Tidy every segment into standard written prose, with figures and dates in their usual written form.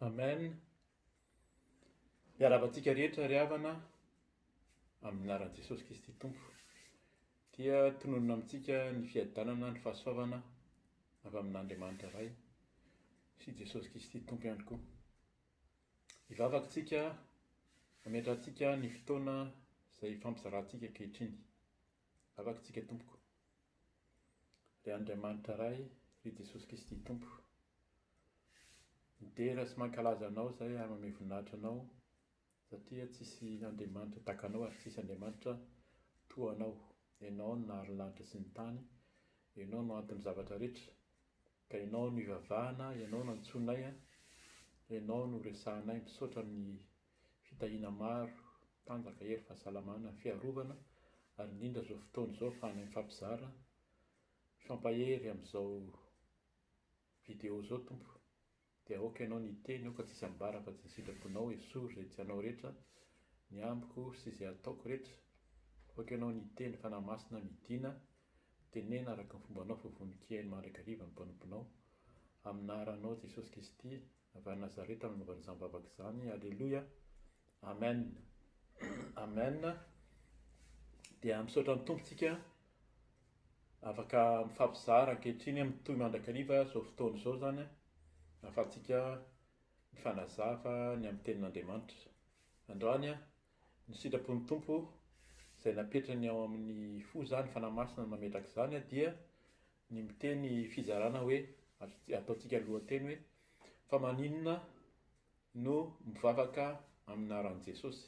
Amen. Miarahaba antsika rehetra ry havana amin'ny anaran'i Jesosy Kristy Tompo. Dia tononina amintsika ny fiadanana, ny fahasoavana avy amin'Andriamanitra Ray sy Jesosy Kristy Tompo ihany koa. Hivavaka isika hametrantsika ny fotoana izay hifampizarantsika ankehitriny. Vavaka isika tompoko. Ry Andriamanitra Ray, ry Jesosy Kristy Tompo, midera sy mankalaza Anao izahay ary manome voninahitra Anao satria tsisy Andriamanitra tahaka Anao ary tsisy Andriamanitra toa Anao. Ianao no nahary ny lanitra sy ny tany, Ianao no anton'ny zavatra rehetra, ka Ianao no ivavahana, Ianao no antsoinay, Ianao no resahanay. Misaotra amin'ny fitahiana maro, tanjaka, hery, fahasalamana, fiarovana ary indrindra izao fotoana izao ahafahanay mifampizara, mifampahery amin'izao video izao Tompo. Dia aoka Ianao ny hiteny, aoka tsy hisy ambara afa-tsy ny sitraponao, esory izay tsy anao rehetra, ny amiko sy izay ataoko rehetra. Aoka Ianao ny hiteny, Fanahy Masina midina, tenena araka ny fombanao fa vonon-kihaino mandrakariva ny mpanomponao. Amin'ny anaranao Jesosy Kristy, Avy any Nazareta no nanaovana izany vavaka izany. Aleloia. Amen. Amen. Dia misaotra ny Tompo tsika afaka mifampizara ankehitriny mitohy mandrakariva izao fotoana izao izany ahafahantsika mifanazava ny amin'ny tenin'Andriamanitra. Androany ny sitrapon'ny Tompo izay napetrany ao amin'ny fo izany, Fanahy Masina no mametraka izany dia ny miteny fizarana hoe, ataontsika lohateny hoe, fa maninona no mivavaka amin'ny anaran'i Jesosy?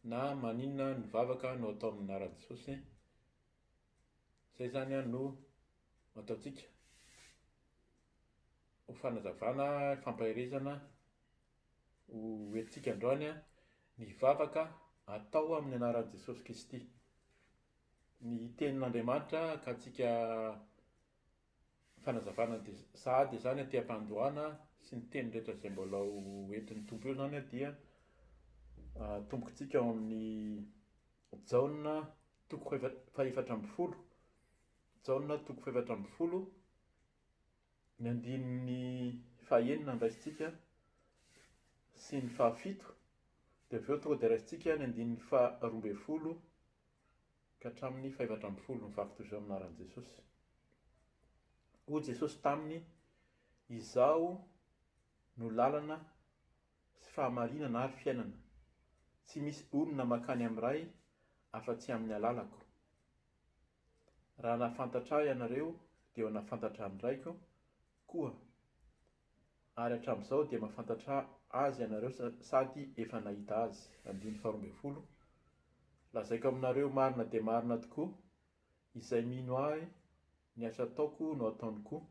Na maninona ny vavaka no atao amin'ny anaran'i Jesosy? Izay izany no ataontsika ho fanazavana, fampaherezana ho entintsika androany ny vavaka atao amin'ny anaran'i Jesosy Kristy. Ny tenin'Andriamanitra ka antsika fanazavana dia sahady izany aty am-pandohana sy ny teny rehetra izay mbola ho entin'ny Tompo eo izany dia atombokintsika ao amin'ny Jaona toko fahefatra ambin'ny folo, Jaona toko fahefatra ambin'ny folo, ny andininy fahenina no raisintsika sy ny fahafito, dia avy eo tonga dia raisintsika ny andininy faharoa ambin'ny folo ka hatramin'ny fahefatra ambin'ny folo, mivaky toy izao amin'ny anaran'i Jesosy. Hoy Jesosy taminy, Izaho no lalana sy fahamarinana ary fiainana. Tsy misy olona mankany amin'ny Ray afa-tsy amin'ny alalako. Raha nahafantatra Ahy ianareo, dia ho nahafantatra ny Raiko koa. Ary hatramin'izao dia mahafantatra Azy ianareo sady efa nahita Azy. Andininy faharoa ambin'ny folo, Lazaiko aminareo marina dia marina tokoa, izay mino Ahy, ny asa ataoko no ataony koa,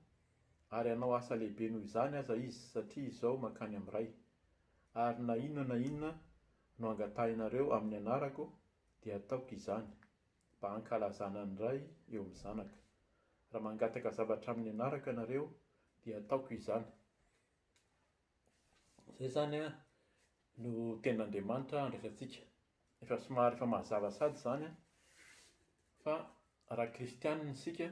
ary hanao asa lehibe noho izany aza izy, satria izao mankany amin'ny Ray. Ary na inona na inona no angatahinareo amin'ny anarako, dia hataoko izany, mba hankalazana ny Ray eo amin'ny Zanaka. Raha mangataka zavatra amin'ny anarako ianareo, dia ataoko izany. Izay izany no tenin'Andriamanitra andraisantsika. Efa somary efa mazava sady izany fa raha kristianina isika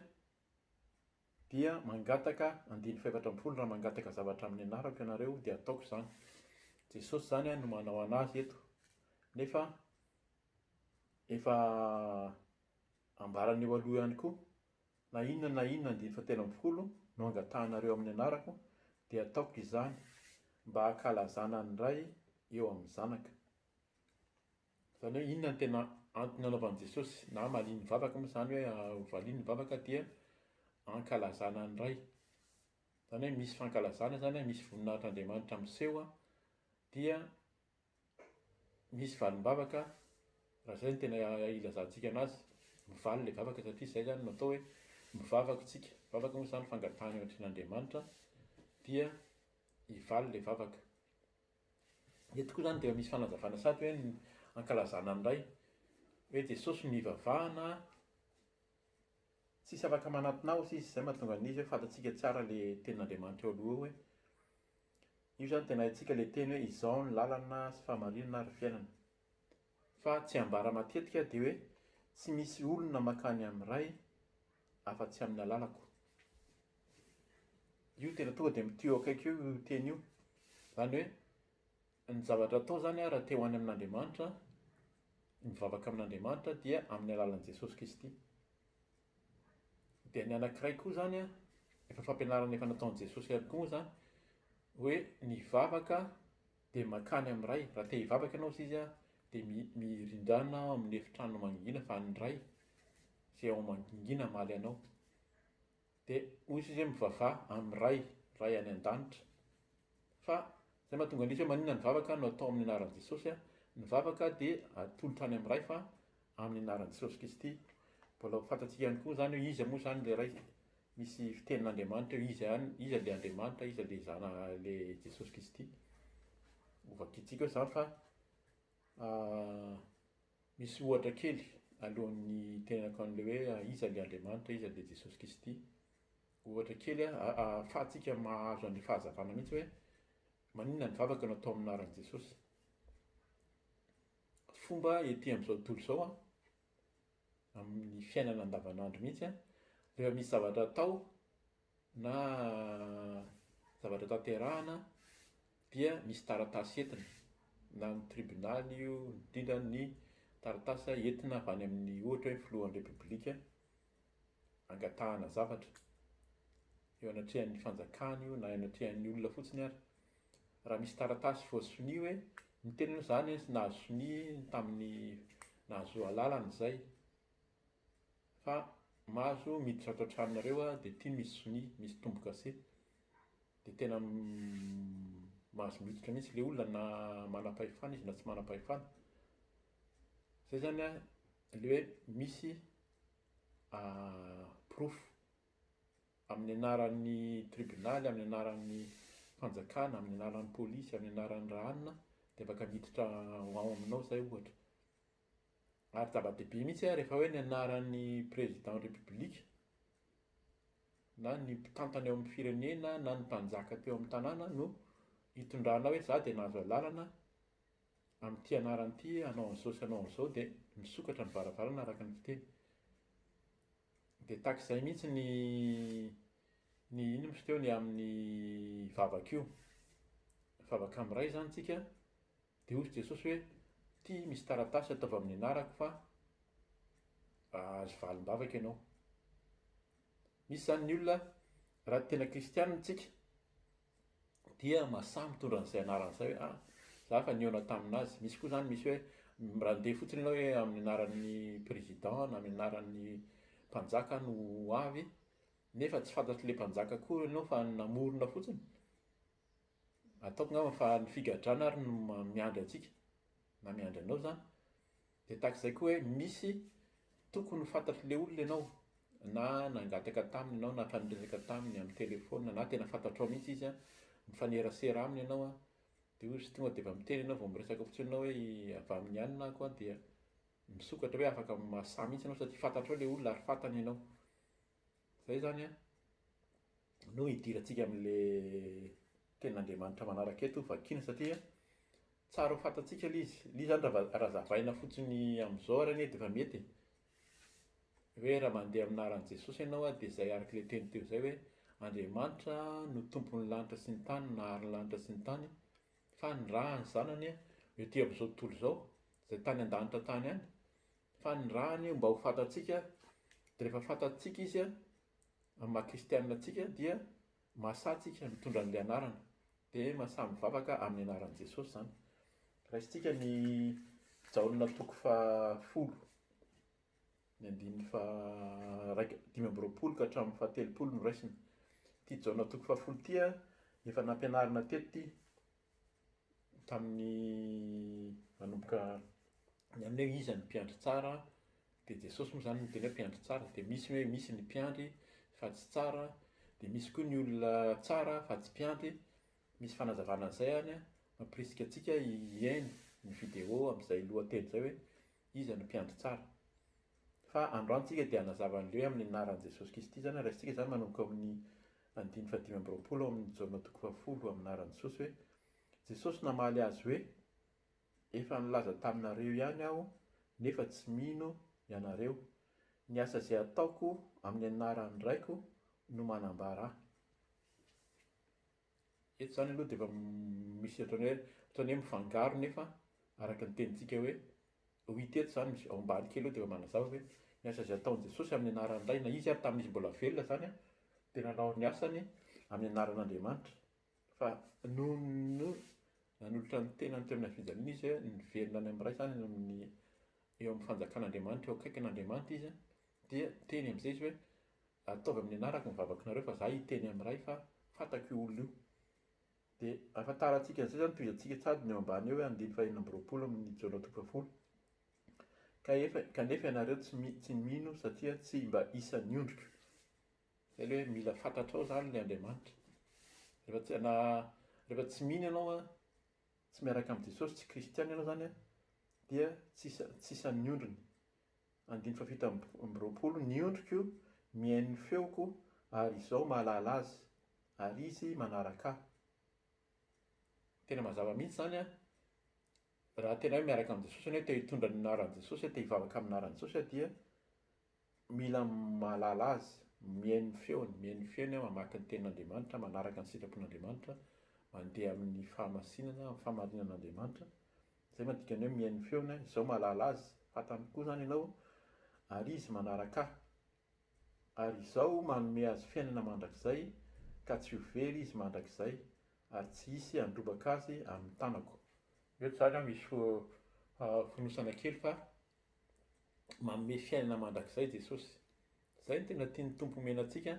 dia mangataka andininy fahefatra ambin'ny folo raha mangataka zavatra amin'ny anarako ianareo dia ataoko izany. Jesosy izany no manao an'azy eto. Nefa efa ambarany eo aloha ihany koa Na inona na inona andininy fahatelo ambin'ny folo no angatahanareo amin'ny anarako dia ataoko izany mba hankalazana ny Ray eo amin'ny Zanaka. Izany hoe inona no tena antony anaovan'i Jesosy na hamaliany ny vavaka moa izany hoe hovaliany ny vavaka dia hankalazana ny Ray. Izany hoe misy fankalazana izany, misy voninahitr'Andriamanitra miseho dia Misy valim-bavaka, raha izay no tena ilazantsika anazy, mivaly ilay vavaka satria izay izany no atao hoe mivavaka isika. Vavaka moa izany fangatahana eo anatrehan'Andriamanitra dia hivaly ilay vavaka. Eto koa izany dia misy fanazavana sady hoe ny ankalazana ny Ray, hoe Jesosy no ivavahana, tsisy afaka manatona ahy hozy izy, izay mahatonga an'izy hoe fantatsika tsara ilay tenin'Andriamanitra eo aloha eo hoe Io izany tena haintsika ilay teny hoe izao ny lalana sy fahamarinana ary fiainana. Fa tsy ambara matetika dia hoe tsy misy olona makany amin'ny Ray afa-tsy amin'ny alalako. Io tena tonga dia mitohy eo akaiky eo io teny io. Izany hoe ny zavatra atao izany raha te ho any amin'Andriamanitra, mivavaka amin'Andriamanitra dia amin'ny alalan'i Jesosy Kristy. Dia ny anankiray koa izany efa fampianarana efa nataon'i Jesosy ihany koa moa izany hoe ny vavaka dia mankany amin'ny Ray. Raha te hivavaka ianao hozy izy dia mirindrana ao amin'ny efitrano mangingina fa ny Ray izay ao mangingina hamaly anao. Dia hoy izy hoe mivavaha amin'ny Ray, Ray any an-danitra. Fa izay mahatonga an'izy hoe maninona ny vavaka no atao amin'ny anaran'i Jesosy a? Ny vavaka dia atolotra any amin'ny Ray fa amin'ny anaran'i Jesosy Kristy. Mbola ho fantatsika ihany koa izany hoe iza moa izany ilay Ray. Misy fitenin'Andriamanitra eo, iza ihany, iza ilay Andriamanitra, iza ilay Zana, ilay Jesosy Kristy. Hovakintsika eo izany fa misy ohatra kely alohan'ny hitenenako an'ilay hoe iza ilay Andriamanitra, iza ilay Jesosy Kristy. Ohatra kely ahafahantsika mahazo an'ilay fahazavana mihitsy hoe maninona ny vavaka no atao amin'ny anaran'i Jesosy. Fomba ety amin'izao tontolo izao an, amin'ny fiainana andavanandro mihitsy an, rehefa misy zavatra atao na zavatra tanterahana dia misy taratasy entina, na amin'ny tribonaly io, indrindra ny taratasy entina avy any amin'ny ohatra hoe filohan'ny repoblika angatahana zavatra, eo anatrehan'ny fanjakana io na eo anatrehan'ny olona fotsiny ary. Raha misy taratasy voasonia hoe miteny aloha zany izy nahazo sonia tamin'ny nahazo alalana izay fa mahazo miditra ato an-tranonareo aho dia ity misy sonia, misy tombo-kase. Dia tena mahazo miditra mihitsy ilay olona na manam-pahefana izy na tsy manam-pahefana. Izay zany an, ilay hoe misy porofo amin'ny anaran'ny tribonaly, amin'ny anaran'ny fanjakana, amin'ny anaran'ny polisy, amin'ny anaran'ny rahanina dia afaka miditra ao aminao izay ohatra. Ary zava-dehibe mihitsy rehefa hoe ny anaran'ny président république na ny mpitantana eo amin'ny firenena na ny mpanjaka teo amin'ny tanàna no hitondrana hoe za dia nahazo alalana amin'ity anarana ity hanao an'izao sy hanao an'izao dia misokatra ny varavarana araka ny fiteny. Dia tahaka izay mihitsy ny ny inona moa izy teo ny amin'ny vavaka io. Vavaka amin'ny Ray izany tsika dia hoy Jesosy hoe ity misy taratasy ataovy amin'ny anarako fa ahazo valim-bavaka ianao. Misy izany ny olona raha tena kristianina tsika dia mahasahy mitondra an'izay anarana izay hoe ah, za efa nihaona tamin'azy. Misy koa izany misy hoe raha andeha fotsiny ianao hoe amin'ny anaran'ny président na amin'ny anaran'ny mpanjaka no ho avy, nefa tsy fantatr'ilay mpanjaka akory ianao fa namorona fotsiny. Ataoko angamba fa ny figadrana ary no miandry antsika na miandry anao izany. Dia tahaka izay koa hoe misy tokony ho fantatr'ilay olona ianao na nangataka taminy ianao na efa niresaka taminy amin'ny telefaonina na tena fantatrao mihitsy izy an, mifanerasera aminy ianao an, dia hoy izy tonga dia efa miteny ianao vao miresaka fotsiny ianao hoe avy amin'ny anona ako an, dia misokatra hoe afaka mahasahy mihitsy ianao satria fantatrao ilay olona ary fantany ianao. Izay izany an no hidirantsika amin'ilay tenin'Andriamanitra manaraka eto vakiana satria tsara ho fantatsika ilay izy. Ilay izy izany raha zavaina fotsiny amin'izao ary anie dia efa mety e. Hoe raha mandeha amin'ny anaran'i Jesosy ianao dia izay araka ilay teny teo izay hoe Andriamanitra no tompon'ny lanitra sy ny tany, nahary ny lanitra sy ny tany, fa nirahany zanany ety amin'izao tontolo izao, izay tany an-danitra tany any, fa nirahany mba ho fantatsika, dia rehefa fantatsika izy amin'ny maha kristianina antsika dia mahasahy tsika mitondra an'ilay anarana, dia mahasahy mivavaka amin'ny anaran'i Jesosy izany. Raisintsika ny Jaona toko fahafolo, ny andininy faha 25 ka hatramin'ny faha-30 no raisina. Ity Jaona toko fahafolo ity efa nampianarina teto ity tamin'ny nanomboka ny amin'ny hoe iza ny mpiandry tsara dia Jesosy moa izany niteny hoe mpiandry tsara dia misy hoe misy ny mpiandry fa tsy tsara dia misy koa ny olona tsara fa tsy mpiandry misy fanazavana an'izay any an, mampirisika antsika hihaino ny vidéo amin'izay lohateny izay hoe iza no mpiandry tsara fa androany tsika dia hanazava an'ilay hoe amin'ny anaran'i Jesosy Kristy izany raisintsika izany manomboka amin'ny andininy fahadimy amby roapolo ao amin'ny Jaona toko fahafolo amin'ny anaran'i Jesosy hoe Jesosy namaly azy hoe Efa nilaza taminareo ihany aho nefa tsy mino ianareo. Ny asa izay ataoko amin'ny anaran'ny Raiko no manambara ahy. Eto izany aloha dia efa misy ohatran'ny hoe ohatran'ny hoe mifangaro nefa araka ny tenintsika hoe ho hita eto izany misy ao ambany kely eo dia efa manazava hoe ny asa izay ataon'i Jesosy amin'ny anaran'ny Ray na izy ary tamin'izy mbola velona izany dia nanao ny asany amin'ny anaran'Andriamanitra fa noho ny nanolotra ny tenany teo amin'ny fijaliana izy niverina any amin'ny Ray izany amin'ny eo amin'ny fanjakan'Andriamanitra eo akaikin'Andriamanitra izy dia teny amin'izay izy hoe Ataovy amin'ny anarako ny vavakinareo fa za hiteny amin'ny Ray fa fantako io olona io. Dia ahafantarantsika an'izay izany tohizantsika tsady ny eo ambany eo hoe andininy faha 26 amin'ny Jaona toko fahafolo. Ka efa, kanefa ianareo tsy mi, tsy mino satria tsy mba isan'ny ondriko. Izay ilay hoe mila fantatrao izany ilay Andriamanitra. Rehefa tsy, na, rehefa tsy mino ianao an, tsy miaraka amin'i Jesosy, tsy kristiana ianao izany an, dia tsy isa, tsy isan'ny ondriny. Andininy fahafito amby 20, Ny ondriko mihaino ny feoko ary izaho mahalala azy, ary izy manaraka ahy. Tena mazava mihitsy izany an! Raha tena hoe miaraka amin'i Jesosy ianao, te hitondra ny anaran'i Jesosy, te hivavaka amin'ny anaran'i Jesosy dia mila mahalala azy, mihaino ny feony, mihaino ny feony, mamaky ny tenin'Andriamanitra, manaraka ny sitrapon'Andriamanitra, mandeha amin'ny fahamasinana, amin'ny fahamarinan'Andriamanitra. Izay no dikany hoe mihaino ny feony aho, izaho mahalala azy, fantany koa izany ianao, ary izy manaraka ahy. Ary izaho manome azy fiainana mandrakizay, ka tsy ho very izy mandrakizay, ary tsy hisy handrobaka azy amin'ny tanako. Eto izany aho misy fonosana kely fa manome fiainana mandrakizay Jesosy. Izay no tena tian'ny Tompo omena antsika,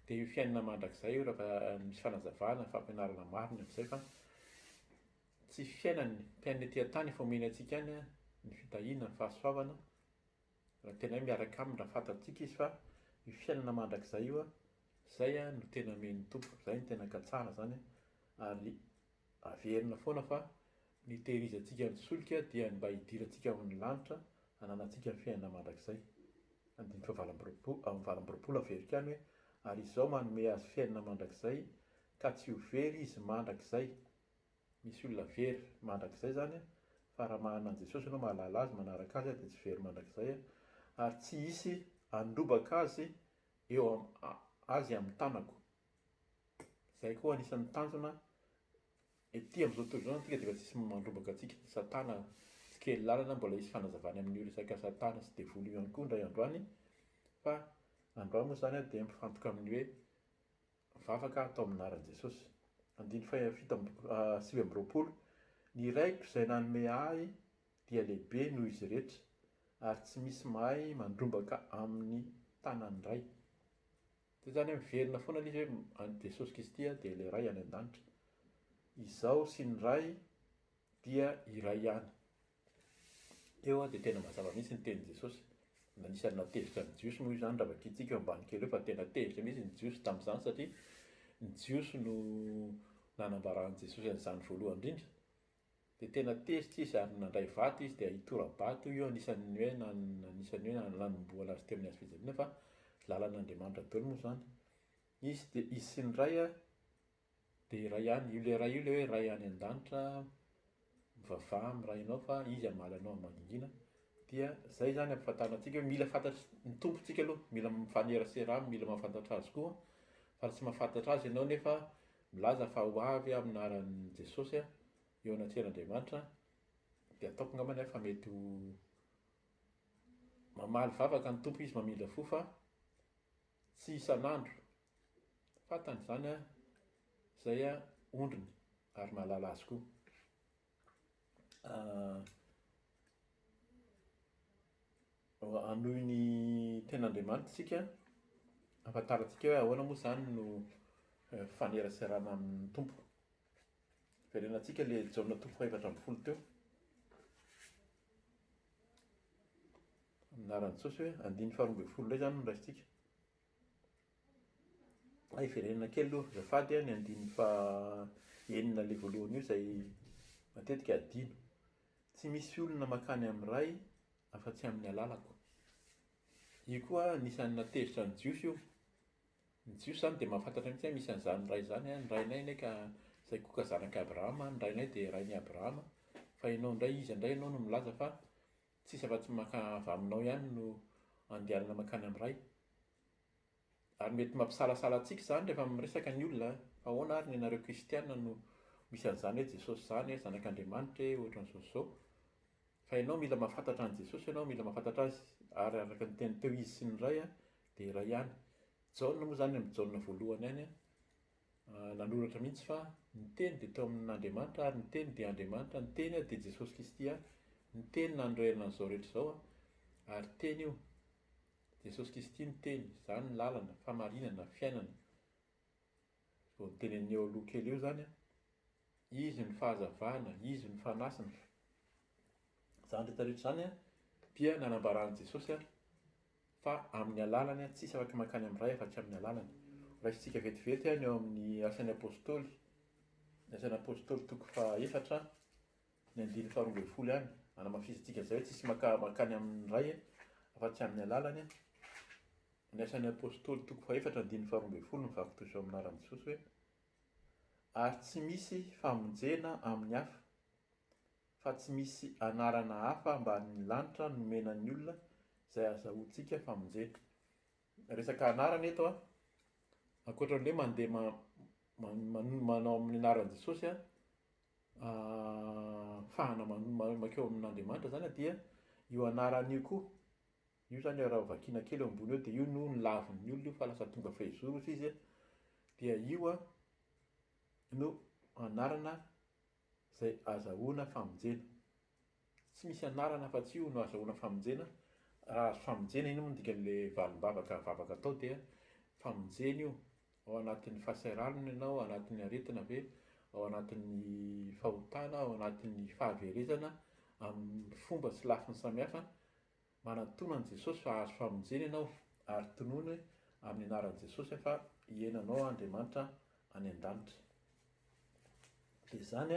dia io fiainana mandrakizay io rehefa misy fanazavana, fampianarana marina amin'izay fa Tsy fiainany, fiainana ety an-tany efa omeny antsika ihany ny fitahiana, ny fahasoavana, raha tena hoe miaraka aminy, raha fantatsika izy fa io fiainana mandrakizay io, izay no tena omen'ny Tompo, izay no tena katsahana izany ary averina foana fa ny hitehirizantsika ny solika dia ny mba hidirantsika ao amin'ny lanitra, hananantsika ny fiainana mandrakizay. Andininy fahavalo amby 28 averiko ihany hoe ary izao manome azy fiainana mandrakizay ka tsy ho very izy mandrakizay. Misy olona very mandrakizay izany fa raha manana an'i Jesosy ianao mahalala azy manaraka azy dia tsy very mandrakizay ary tsy hisy handrobaka azy eo azy amin'ny tanako. Izay koa anisan'ny tanjona ety amin'izao tontolo izao antsika dia efa tsisy mandrobaka antsika. Satana tsy kely lalana mbola hisy fanazavana amin'io resaka satana sy devoly io ihany koa indray andro any fa androany moa izany dia mifantoka amin'ny hoe Vavaka atao amin'ny anaran'i Jesosy. Andininy faha fito amby 29, Ny Raiko izay nanome Ahy dia lehibe noho izy rehetra, ary tsy misy mahay mandrombaka amin'ny tanan'ny Ray. Dia izany hoe miverina foana ilay izy hoe an'i Jesosy Kristy dia ilay Ray any an-danitra. Izaho sy ny Ray dia iray ihany. Teo dia tena mazava mihitsy ny tenin'i Jesosy. Anisan'ny nahatezitra ny Jiosy moa izany raha vakintsika eo ambany kely eo fa tena tezitra mihitsy ny Jiosy tamin'izany satria ny Jiosy no nanambaran'i Jesosy an'izany voalohany indrindra. Dia tena tezitra izy ary nandray vato izy dia hitora-bato io anisan'ny hoe anisan'ny hoe nanombohana azy teo amin'ny hazo fijaliana fa lalan'Andriamanitra daholo moa izany. Izy dia izy sy ny Ray Dia iray ihany, io ilay Ray io ilay hoe Ray any an-danitra, mivavaha amin'ny Rainao fa Izy hamaly anao amin'ny mangingina. Dia izay izany ampifantarina antsika hoe mila fantatry ny Tompo tsika aloha, mila mifanerasera aminy, mila mahafantatra Azy koa, fa raha tsy mahafantatra Azy ianao nefa milaza fa ho avy amin'ny anaran'i Jesosy eo anatrehan'Andriamanitra, dia ataoko angambany aho fa mety ho mamaly vavaka ny Tompo Izy mamindra fo fa tsy isan'andro. Fantany izany an, izay an ondriny ary mahalala azy koa. Hanohy ny tenin'Andriamanitra isika, hahafantarantsika hoe ahoana moa izany no fifaneraserana amin'ny Tompo. Verenantsika ilay Jaona toko faha-14 teo. Amin'ny anaran'i Jesosy hoe andininy faha-12 indray izany no raisintsika. Hay verenana kely aloha azafady ny andininy faha enina ilay voalohany io izay matetika adino. Tsy misy olona mankany amin'ny Ray afa-tsy amin'ny alalako. Io koa anisan'ny nahatezitra ny Jiosy io. Ny Jiosy izany dia mahafantatra mihitsy hoe misy an'izany Ray izany, ny rainay anie ka izay koa ka zanak'i Abrahama, ny rainay dia rain'i Abrahama, fa ianao indray iza indray ianao no milaza fa tsisy afa-tsy maka avy aminao ihany no andehanana mankany amin'ny Ray. Ary mety mampisalasala antsika izany rehefa miresaka ny olona, fa ahoana ary ny anareo kristiana no misy an'izany hoe Jesosy izany e, zanak'Andriamanitra e, ohatran'izao sy izao. Fa ianao mila mahafantatra an'i Jesosy ianao, mila mahafantatra Azy, ary araka ny teny teo Izy sy ny Ray dia iray ihany. Jaona moa izany amin'ny Jaona voalohany any nanoratra mihitsy fa ny Teny dia tao amin'Andriamanitra ary ny Teny dia Andriamanitra, ny Teny dia Jesosy Kristy ihany, ny Teny nanorenana an'izao rehetra izao ary Teny io. Jesosy Kristy no Teny, izany ny lalana, fahamarinana, fiainana. Vao noteneniny eo aloha kely eo izany an. Izy no fahazavana, Izy no fanasina. Izany rehetra rehetra izany an, dia nanambaran'i Jesosy an, fa amin'ny alalany an, tsisy afaka mankany amin'ny Ray afa-tsy amin'ny alalany. Raisintsika vetivety an, ny ao amin'ny Asan'ny Apostoly, ny Asan'ny Apostoly toko fahaefatra, ny andininy faharoa ambin'ny folo ihany, hanamafisantsika izay hoe tsisy maka mankany amin'ny Ray afa-tsy amin'ny alalany. Ny Asan'ny Apostoly toko fahefatra andininy faharoa ambin'ny folo mivaky toy izao amin'ny anaran'i Jesosy hoe, Ary tsy misy famonjena amin'ny hafa, fa tsy misy anarana hafa ambanin'ny lanitra nomena ny olona izay ahazahoantsika famonjena. Resaka anarana eto an, ankoatra ny hoe mandeha manao amin'ny anaran'i Jesosy an, Ahafahana mankeo amin'Andriamanitra izany dia io anarana io koa, io izany raha vakiana kely eo ambony eo dia io no nolavin'ny olona io fa lasa tonga fehizoro ozy izy dia io no anarana izay azahoana famonjena. Tsy misy anarana afa-tsy io no azahoana famonjena, raha azo famonjena, inona moa no dikan'ilay valim-bavaka vavaka atao dia famonjena io, Ao anatin'ny fahasahiranana ianao, ao anatin'ny aretina ve, ao anatin'ny fahotana, ao anatin'ny fahaverezana amin'ny fomba sy lafiny samihafa, manatona an'i Jesosy fa hahazo famonjena ianao ary tonony amin'ny anaran'i Jesosy fa hiaina anao Andriamanitra any an-danitra. Dia izany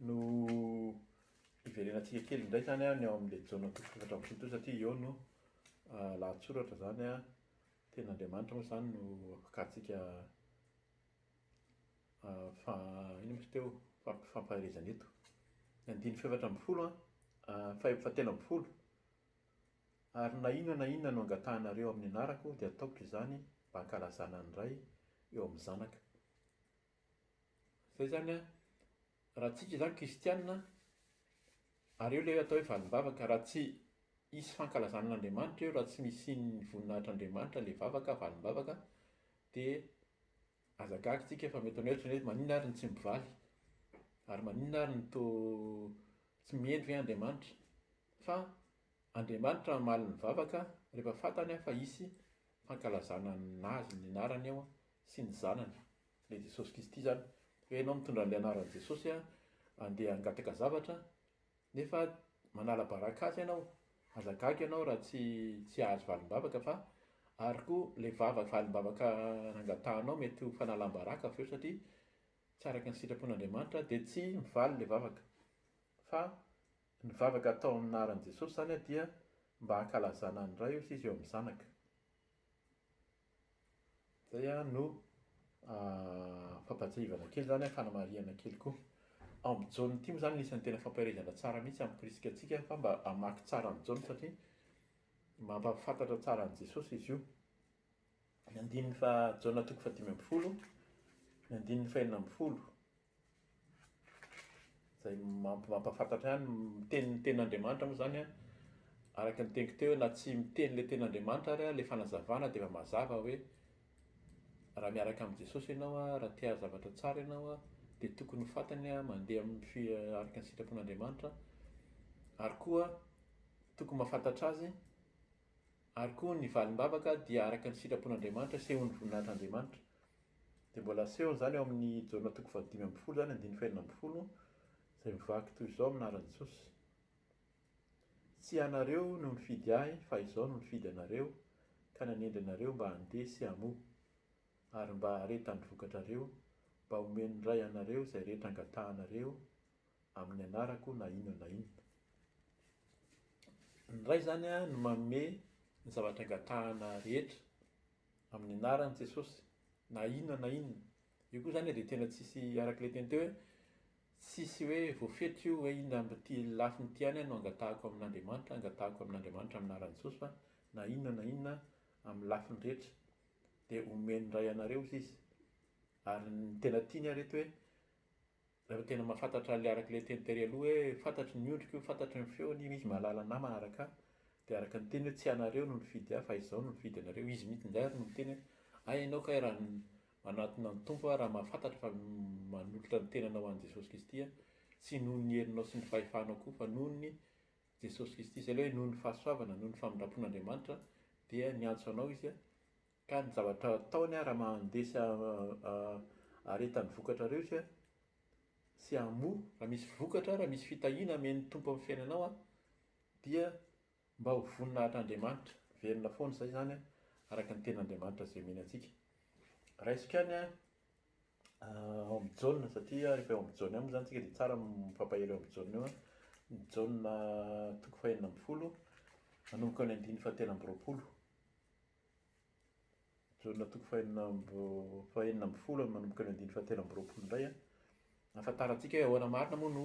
no hiverenantsika kely indray izany ny ao amin'ilay Jaona toko 14 teo satria eo no lahatsoratra izany Tenin'Andriamanitra moa izany no afakantsika fa inona moa izy teo fampaherezana eto. Ny andininy fahefatra ambin'ny folo an, fahatelo ambin'ny folo, Ary na inona na inona no angatahanareo amin'ny anarako dia ataoko izany mba hankalazana ny Ray eo amin'ny Zanaka. Izay izany an, raha tsika izany kristiana, ary eo ilay atao hoe valim-bavaka, raha tsy hisy fankalazana an'Andriamanitra eo, raha tsy misy ny voninahitr'Andriamanitra ilay vavaka, valim-bavaka, dia aza gaga tsika fa mety hanao hoe maninona ary no tsy mivaly, ary maninona ary no toa tsy mihendry ve Andriamanitra? Fa Andriamanitra hamaly ny vavaka rehefa fantany fa hisy fankalazana an'Azy, ny anarany eo sy ny Zanany. Ilay Jesosy Kristy izany. Hoe ianao mitondra an'ilay anaran'i Jesosy handeha hangataka zavatra nefa manala baraka azy ianao. Aza gaga ianao raha tsy tsy hahazo valim-bavaka fa ary koa ilay vavaka valim-bavaka nangatahanao mety ho fanalam-baraka avy eo satria tsy araka ny sitrapon'Andriamanitra dia tsy mivaly ilay vavaka. Fa ny vavaka atao amin'ny anaran'i Jesosy izany dia mba hankalazana ny Ray hoy izy eo amin'ny Zanaka. Izay no fampahatsiahivana kely izany, fanamarihana kely koa. Ao amin'ny Jaona ity moa izany anisan'ny tena fampaherezana tsara mihitsy hampirisika antsika fa mba hamaky tsara an'i Jaona satria mampahafantatra tsara an'i Jesosy izy io. Ny andininy faha Jaona toko faha-15, ny andininy faha-16. Izay mampahafantatra ihany miteny ny tenin'Andriamanitra moa izany an, araka ny teniko teo na tsy miteny ilay tenin'Andriamanitra ary ilay fanazavana dia efa mazava hoe raha miaraka amin'i Jesosy ianao an, raha te hahazo zavatra tsara ianao an, dia tokony ho fantany an, mandeha amin'ny fi- araka ny sitrapon'Andriamanitra ary koa tokony mahafantatra azy ary koa ny valim-bavaka dia araka ny sitrapon'Andriamanitra, asehon'ny voninahitr'Andriamanitra. Dia mbola asehony izany ao amin'ny Jaona toko faha-15 izany, andininy faha-16, izay mivaky toy izao amin'ny anaran'i Jesosy, Tsy ianareo no nifidy Ahy, fa Izaho no nifidy anareo, ka nanendry anareo mba handeha sy hamoa, ary mba haharetan'ny vokatrareo, mba homen'ny Ray anareo izay rehetra angatahanareo amin'ny anarako na inona na inona. Ny Ray izany no manome ny zavatra angatahana rehetra amin'ny anaran'i Jesosy, na inona na inona. Io koa izany dia tena tsisy, araka ilay teny teo hoe, tsisy hoe voafetra io hoe inona amin'ity lafiny ity ihany no angatahako amin'Andriamanitra, angatahako amin'Andriamanitra amin'ny anaran'i Jesosy fa na inona na inona amin'ny lafiny rehetra. dia omen'ny Ray anareo hozy izy. Ary ny tena tiany ary eto hoe rehefa tena mahafantatra ilay araka ilay teny tery aloha hoe fantatry ny ondriko io, fantatry ny feony io, izy mahalala anah manaraka ahy, dia araka ny teny hoe tsy ianareo no nifidy ahy fa izaho no nifidy anareo, izy mihitsy indray ary no miteny hoe hay ianao kay raha manatona ny Tompo raha mahafantatra fa manolotra ny tenanao ho an'i Jesosy Kristy tsy noho ny herinao sy ny fahefanao koa fa noho ny Jesosy Kristy, izay ilay hoe noho ny fahasoavana, noho ny famindram-pon'Andriamanitra dia niantso anao Izy ka ny zavatra ataony raha mandeha sy aharetan'ny vokatrareo Izy sy hamoa, raha misy vokatra, raha misy fitahiana amen'ny Tompo amin'ny fiainanao dia mba ho voninahitr'Andriamanitra, velona foana izay izany araka ny tenin'Andriamanitra izay omeny antsika. Raisiko ihany ao amin'ny Jaona satria rehefa eo amin'ny Jaona ihany moa izany tsika dia tsara mifampahery eo amin'ny Jaona eo. Ny Jaona toko fahenina ambin'ny folo manomboka ny andininy fahatelo amby roapolo. Jaona toko fahenina amby fahenina ambin'ny folo manomboka ny andininy fahatelo amby roapolo indray. Ahafantarantsika hoe ahoana marina moa no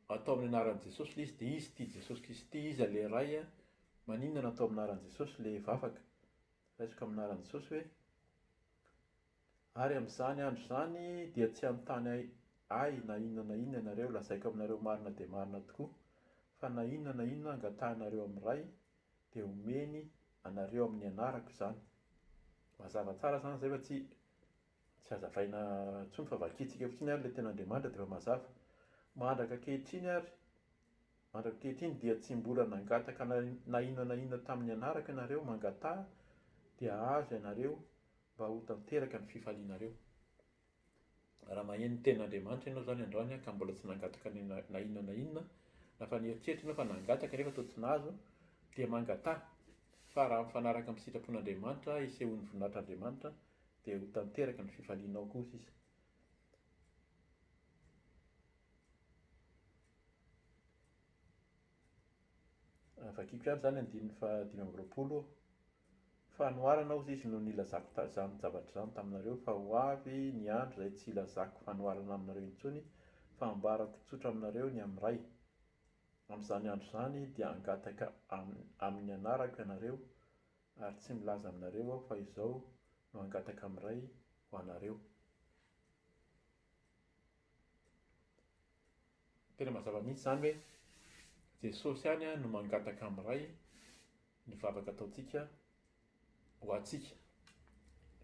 atao amin'ny anaran'i Jesosy ilay izy dia izy ity Jesosy Kristy iza ilay Ray maninona no atao amin'ny anaran'i Jesosy ilay vavaka. Raisiko amin'ny anaran'i Jesosy hoe Ary amin'izany andro izany dia tsy hanontany Ahy na inona na inona ianareo, lazaiko aminareo marina dia marina tokoa, fa na inona na inona angatahinareo amin'ny Ray, dia homeny anareo amin'ny anarako izany. Mazava tsara izany izay fa tsy tsy hazavaina intsony fa vakintsika fotsiny ary ilay tenin'Andriamanitra dia efa mazava. Mandraka ankehitriny ary, mandraka ankehitriny dia tsy mbola nangataka na inona na inona tamin'ny anarako ianareo, mangataha dia hahazo ianareo mba ho tanteraka ny fifalianareo. Raha maheno ny tenin'Andriamanitra ianao izany androany ka mbola tsy nangataka na inona na inona, na fa nieritreritra ianao fa nangataka nefa toa tsy nahazo, dia mangataha fa raha mifanaraka amin'ny sitrapon'Andriamanitra, isehoan'ny voninahitr'Andriamanitra, dia ho tanteraka ny fifalianao koa sisa. Vakiko ihany izany andininy faha 25. Fanoharana hozy izy no nilazako izany zavatra izany taminareo, fa ho avy ny andro izay tsy hilazako fanoharana aminareo intsony, fa hambarako tsotra aminareo ny amin'ny Ray. Amin'izany andro izany dia hangataka amin'ny anarako ianareo, ary tsy milaza aminareo aho fa izao no hangataka amin'ny Ray ho anareo. Tena mazava mihitsy izany hoe Jesosy ihany no mangataka amin'ny Ray ny vavaka ataontsika ho antsika.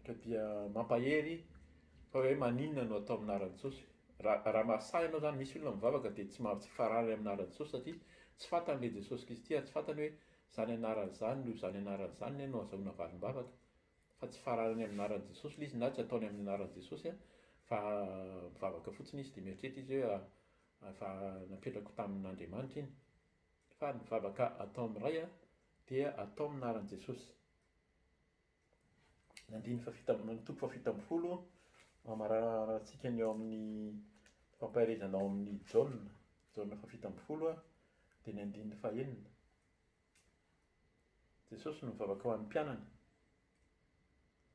Ka dia mampahery fa hoe maninona no atao amin'ny anaran'i Jesosy. Raha raha mahasahy ianao izany, misy olona mivavaka dia tsy maha tsy farany amin'ny anaran'i Jesosy satria tsy fantany ilay Jesosy Kristy ary tsy fantany hoe izany anarana izany no izany anarana izany no azahoana valim-bavaka. Fa tsy fararany amin'ny anaran'i Jesosy ilay izy na tsy ataony amin'ny anaran'i Jesosy fa mivavaka fotsiny izy dia mieritreritra izy hoe efa napetrako tamin'Andriamanitra iny. Fa ny vavaka atao amin'ny Ray dia atao amin'ny anaran'i Jesosy. Ny andininy fahafito amby, ny toko fahafito ambin'ny folo mamaranantsika ny eo amin'ny fampaherezana ao amin'ny Jaona, Jaona fahafito ambin'ny folo dia ny andininy fahenina. Jesosy no mivavaka ho an'ny mpianany.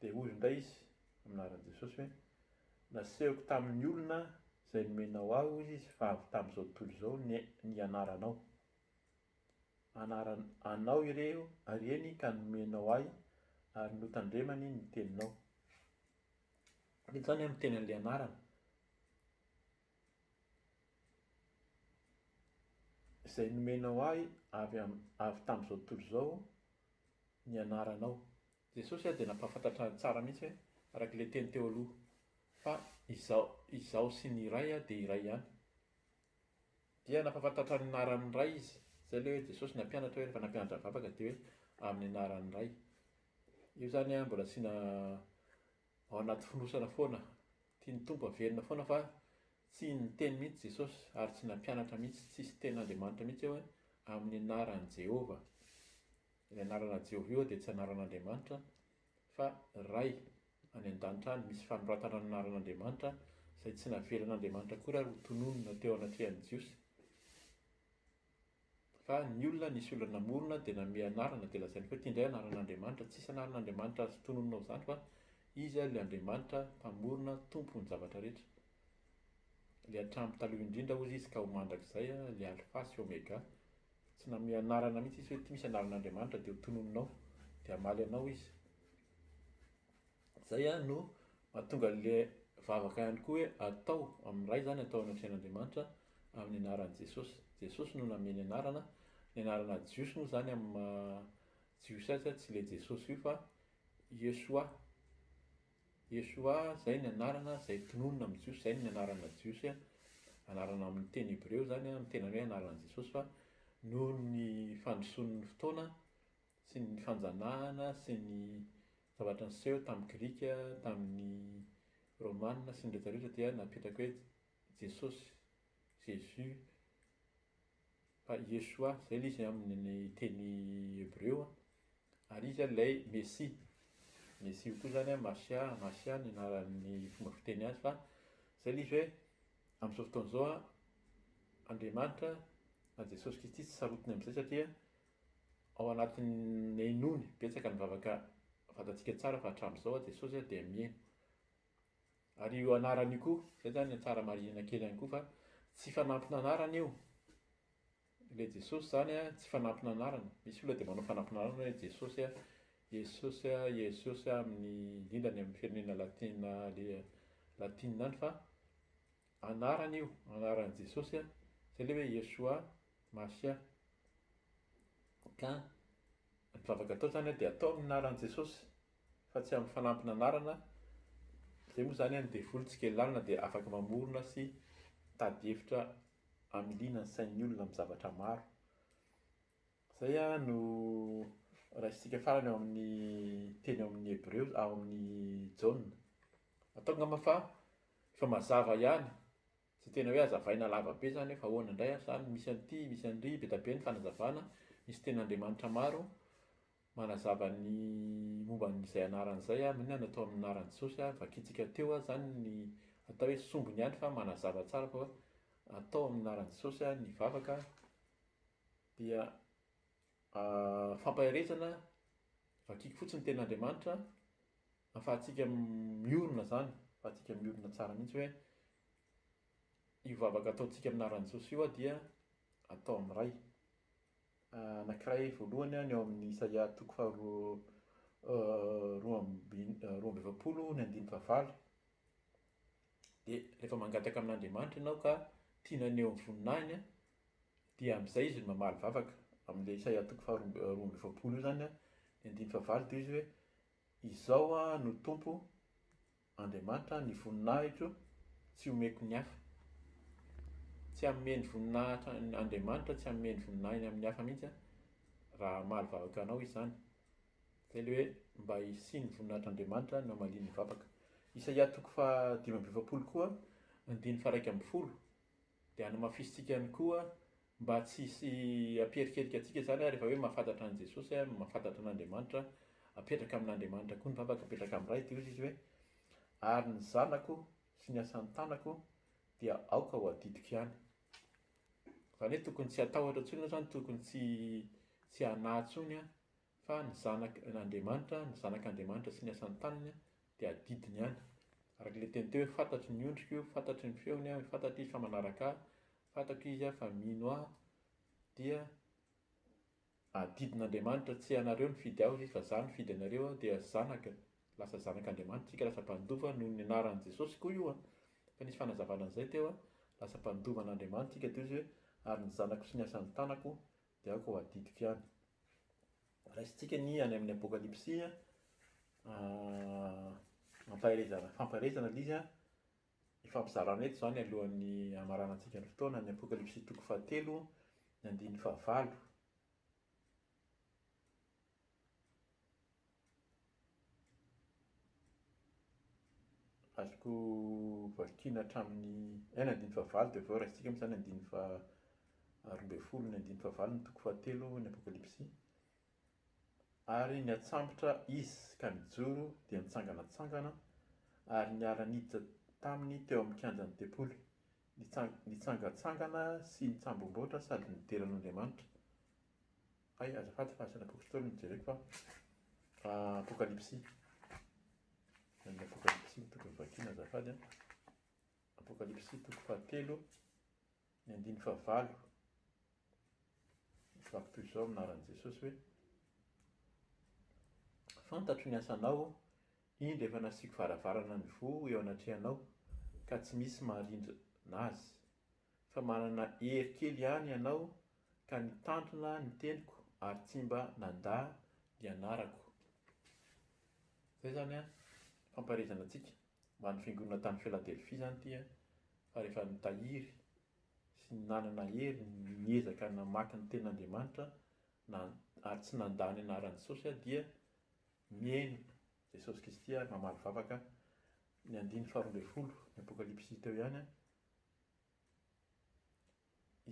Dia hoy indray izy amin'ny anaran'i Jesosy hoe, Nasehoko tamin'ny olona izay nomenao ahy, hoy izy, fa avy tamin'izao tontolo izao ny ny anaranao. Anaran anao ireo ireny ka nomenao ahy ary notandremany ny teninao. Eto izany an miteny an'ilay anarana. Izay nomenao ahy avy avy tamin'izao tontolo izao ny anaranao. Jesosy dia nampahafantatra tsara mihitsy hoe, araka ilay teny teo aloha, fa izaho, izaho sy ny Ray dia iray ihany. Dia nampahafantatra ny anaran'ny Ray izy. Izay ilay hoe Jesosy nampianatra hoe rehefa nampianatra vavaka dia hoe amin'ny anaran'ny Ray. Io izany mbola asiana ao anaty fonosana foana. Tian'ny Tompo averina foana fa tsy niteny mihitsy Jesosy ary tsy nampianatra mihitsy, tsisy tenin'Andriamanitra mihitsy eo hoe amin'ny anaran'i Jehovah. Ilay anarana Jehovah io dia tsy anaran'Andriamanitra fa Ray any an-danitra any. Misy fanoratana ny anaran'Andriamanitra izay tsy navelan'Andriamanitra akory ary ho tononina teo anatrehan'ny Jiosy. Fa ny olona, nisy olona namorona dia nanome anarana dia lazainy koa ity indray anaran'Andriamanitra, tsisy anaran'Andriamanitra azo tononina ao izany fa Izy ilay Andriamanitra mpamorona Tompon'ny zavatra rehetra. Ilay hatramin'ny taloha indrindra hozy Izy ka ho mandrakizay, ilay Alfa sy Omega. Tsy nanome anarana mihitsy Izy hoe ity misy anaran'Andriamanitra dia ho tononinao dia hamaly anao Izy. Izay no mahatonga an'ilay vavaka ihany koa hoe atao amin'ny Ray izany, atao any amin'ny fiainan'Andriamanitra amin'ny anaran'i Jesosy. Jesosy no nameny anarana, ny anarana jiosy moa izany amin'ny maha jiosy azy tsy ilay Jesosy io fa Yeshua. Yeshua izay ny anarana izay tononina amin'ny jiosy, izay ny anarana jiosy, anarana amin'ny teny hebreo izany, ny tena hoe anaran'i Jesosy fa noho ny fandrosoan'ny fotoana sy ny fanjanahana sy ny zavatra niseho tamin'ny Grika, tamin'ny Romana sy ny rehetra rehetra dia napetraka hoe Jesosy, Jésus, fa Yeshua, izay ilay izy amin'ny teny hebreo, ary izy ilay Mesia. Mesia io koa izany, Masia, Masia ny anaran'ny fomba fiteny azy fa izay ilay izy hoe amin'izao fotoana izao Andriamanitra na Jesosy Kristy tsy sarotiny amin'izay satria ao anatin'ny henoiny, betsaka ny vavaka fantatsika tsara fa hatramin'izao Jesosy dia miheno. Ary io anarana io koa, izay izany tsara marihina kely ihany koa fa tsy fanampin'anarana io. Ilay Jesosy izany tsy fanampin'anarana. Misy olona dia manao fanampin'anarana hoe Jesosy, Jesosy, Jesosy amin'ny indrindra any amin'ny firenena latina latina any fa anarana io, anaran'i Jesosy, izay ilay hoe Yeshua Mashiah. Ka ny vavaka atao izany dia atao amin'ny anaran'i Jesosy. fa tsy amin'ny fanampin'anarana, izay moa izany ny devoly tsy kely lalana dia afaka mamorona sy mitady hevitra hamiliana ny sain'ny olona amin'ny zavatra maro. Izay no raisintsika farany ao amin'ny teny ao amin'ny Hebreo, ao amin'ny Jaona. Ataoko angamba fa efa mazava ihany, tsy tena hoe hazavaina lava be izany hoe fa ahoana indray ary izany, misy an'ity, misy an'ry, be dia be ny fanazavana, misy tenin'Andriamanitra maro Manazava ny momba an'izay anarana izay aho, inona no atao amin'ny anaran'i Jesosy aho, vakintsika teo aho izany ny atao hoe sombiny ihany fa manazava tsara fa atao amin'ny anaran'i Jesosy aho ny vavaka dia fampaherezana, vakiko fotsiny ny tenin'Andriamanitra ahafahantsika miorina izany, ahafahantsika miorina tsara mihitsy hoe io vavaka ataontsika amin'ny anaran'i Jesosy io dia atao amin'ny Ray. Anankiray voalohany ny ao amin'ny Isaia toko faharoa 42 ny andininy fahavalo. Dia rehefa mangataka amin'Andriamanitra ianao ka tiana haneho ny voninahiny, dia amin'izay izy no mamaly vavaka. Amin'ilay Isaia toko faharoa 42 io izany, ny andininy fahavalo dia izy hoe, Izao no Tompo Andriamanitra, ny voninahitro tsy omeko ny hafa. Tsy hanome ny voninahitra Andriamanitra tsy hanome ny voninahiny amin'ny hafa mihitsy raha hamaly vavaka anao izy izany. Izay ilay hoe mba hisian'ny voninahitr'Andriamanitra no hamaliany ny vavaka. Isaia toko faha 45 koa, andininy faha 11 dia hanamafisintsika ihany koa Mba tsy hisy hampierikerika antsika izany rehefa hoe mahafantatra an'i Jesosy, mahafantatra an'Andriamanitra, apetraka amin'Andriamanitra koa ny vavaka, apetraka amin'ny Ray, dia hoy izy hoe, ary ny zanako sy ny asan'ny tanako dia aoka ho adidiko ihany. Izany hoe tokony tsy hatahotra intsony ianao izany, tokony tsy tsy hanahy intsony fa ny zanak' Andriamanitra, ny zanak'Andriamanitra sy ny asan'ny tanany dia adidiny ihany. Araka ilay teny teo hoe fantatro ny ondriko, fantatro ny feony, fantatro izy fa manaraka ahy, Fantako izy fa mino ahy dia adidin'Andriamanitra tsy ianareo nifidy ahy hoy izy fa za nifidy anareo dia zanaka lasa zanak'Andriamanitra isika lasa mpandova noho ny anaran'i Jesosy koa io an efa nisy fanazavana an'izay teo an lasa mpandova an'Andriamanitra isika dia hoy izy hoe ary ny zanako sy ny asan'ny tanako dia aoka ho adidiko ihany. Raisintsika ny any amin'ny Apokalypsy ampaherezana fampaherezana ilay izy an Ifampizarana eto izany alohan'ny hamaranantsika ny fotoana, ny Apokalypsy toko fahatelo, ny andininy fahavalo. Azoko vakiana hatramin'ny eh, ny andininy fahavalo dia avy eo raisintsika moa izany ny andininy faha 12, ny andininy fahavalo ny toko fahatelo ny Apokalypsy. Ary niatsambotra izy ka nijoro dia nitsanganatsangana ary niara-niditra taminy teo amin'ny kianjan'ny tempoly, nitsangantsangana sy nitsambomboatra sady nidera an'Andriamanitra. Hay, azafady fa asan'ny Apostoly no jereko fa Apokalypsy. Ny Apokalypsy no tokony vakiana azafady an. Apokalypsy toko fahatelo, ny andininy fahavalo. Mivaky toy izao amin'ny anaran'i Jesosy hoe, Fantatro ny asanao, Indro efa nasiako varavarana nivoha eo anatrehanao, ka tsy misy maharindrina azy. Fa manana hery kely ihany ianao ka nitandrina ny teniko ary tsy mba nandà ny anarako. Izay izany an, fampaherezana antsika ho an'ny fiangonana tany Filadelfia izany ity an, fa rehefa nitahiry sy nanana hery niezaka namaky ny tenin'Andriamanitra na ary tsy nandà ny anaran'i Jesosy dia mihaino Jesosy Kristy ary mamaly vavaka ny andininy faharoa ambin'ny folo ny Apokalypsy teo ihany an.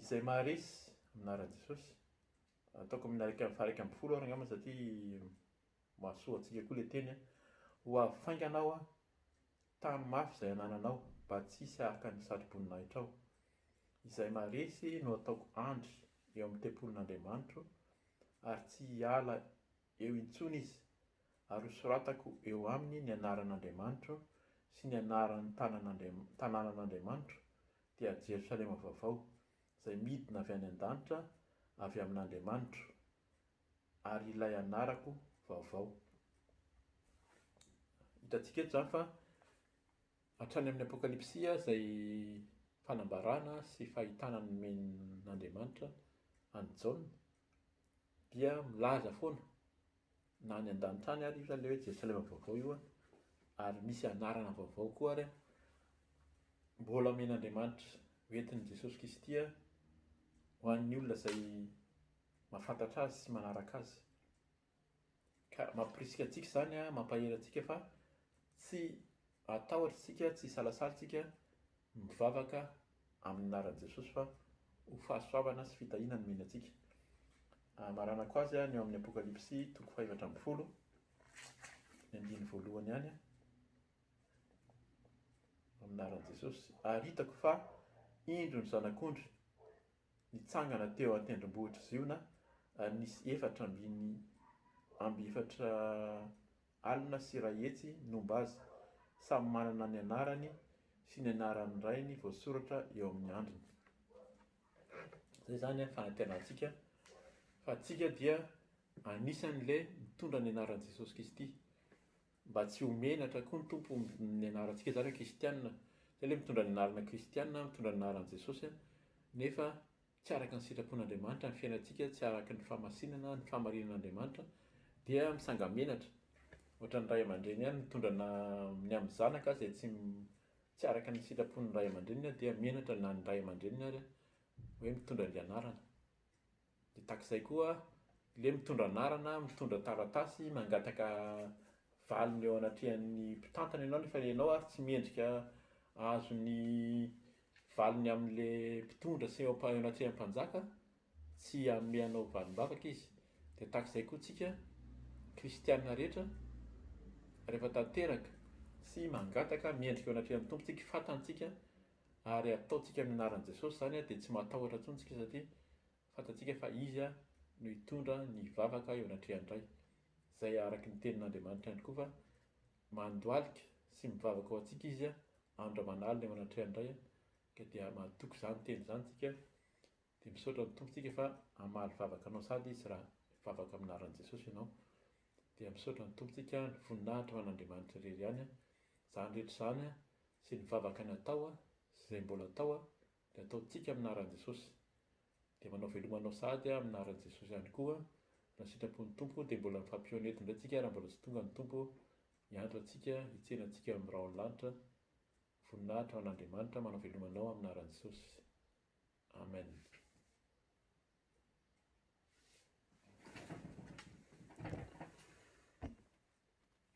Izay maharesy amin'ny anaran'i Jesosy, ataoko amin'ny faha-11 ary angamba satria mahasoa antsika koa ilay teny, ho avy faingana aho, tano mafy izay anananao mba tsy hisy haka ny satroboninahitra Izay maharesy no ataoko andry eo amin'ny tempolin'Andriamanitro ary tsy hiala eo intsony izy, ary hosoratako eo aminy ny anaran'Andriamanitro sy ny anaran'ny tanànan'Andriamanitro, dia Jerosalema vaovao, izay midina avy any an-danitra avy amin'Andriamanitro, ary ilay anarako vaovao. Hitantsika eto izany fa hatrany amin'ny Apokalypsy izay fanambarana sy fahitana nomen'Andriamanitra an'i Jaona dia milaza foana na any an-danitra any ary io zany le hoe Jerosalema vaovao io an, ary misy anarana vaovao koa ary an, mbola omen'Andriamanitra hoentin'i Jesosy Kristy ho an'ny olona izay mahafantatra azy sy manaraka azy. Ka mampirisika antsika izany, mampahery antsika fa tsy hatahotra isika, tsy hisalasala isika mivavaka amin'ny anaran'i Jesosy fa ho fahasoavana sy fitahiana nomeny antsika. Amaranako azy ny ao amin'ny Apokalypsy toko faha-14, ny andininy voalohany ihany. Amin'ny anaran'i Jesosy. Ary hitako fa indro ny zanak'ondry nitsangana teo an-tendrombohitr'i Ziona ary nisy efatra ambin'ny amby efatra alina sy iray hetsy nomba azy, samy manana ny anarany sy ny anaran'ny rainy voasoratra eo amin'ny andriny. Izay izany ny fanantenantsika fa antsika dia anisan'ilay mitondra ny anaran'i Jesosy Kristy. Mba tsy ho menatra koa ny Tompo ny anarantsika izany hoe kristiana. Izay ilay mitondra ny anarana kristiana, mitondra ny anaran'i Jesosy nefa tsy araka ny sitrapon'Andriamanitra ny fiainantsika, tsy araka ny fahamasinana, ny fahamarinan'Andriamanitra dia misanga-menatra. Ohatran'ny ray aman-dreny ihany mitondra na ny amin'ny zanaka izay tsy tsy araka ny sitrapon'ny ray aman-dreniny dia menatra na ny ray aman-dreniny ary hoe mitondra ilay anarana. Dia tahaka izay koa ilay mitondra anarana, mitondra taratasy, mangataka valiny eo anatrehan'ny mpitantana ianao nefa ianao ary tsy mendrika hahazo ny valiny amin'ilay mpitondra sy eo anatrehan'ny mpanjaka, tsy hanome anao valim-bavaka izy. Dia tahaka izay koa tsika kristiana rehetra rehefa tanteraka sy mangataka mendrika eo anatrehan'ny Tompo tsika, fatantsika ary ataontsika amin'ny anaran'i Jesosy izany dia tsy matahotra intsony tsika satria fantatsika fa Izy no hitondra ny vavaka eo anatrehan'ny Ray, izay araka ny tenin'Andriamanitra ihany koa fa mandohalika sy mivavaka ho antsika Izy andro aman'alina eo anatrehan'ny Ray, ka dia matoky izany teny izany tsika, dia misaotra ny Tompo tsika fa hamaly vavaka anao sady Izy raha mivavaka amin'ny anaran'i Jesosy ianao, dia misaotra ny Tompo tsika, ny voninahitra ho an'Andriamanitra irery ihany, izany rehetra izany sy ny vavaka natao sy izay mbola atao dia ataontsika amin'ny anaran'i Jesosy. Dia manao veloma anao sahady aho amin'ny anaran'i Jesosy ihany koa. Raha sitrapon'ny Tompo dia mbola mifampihaona eto indray tsika raha mbola tsy tonga ny Tompo hiantso antsika, hitsena antsika eo amin'ny rahon'ny lanitra. Voninahitra ho an'Andriamanitra, manao veloma anao amin'ny anaran'i Jesosy. Amen.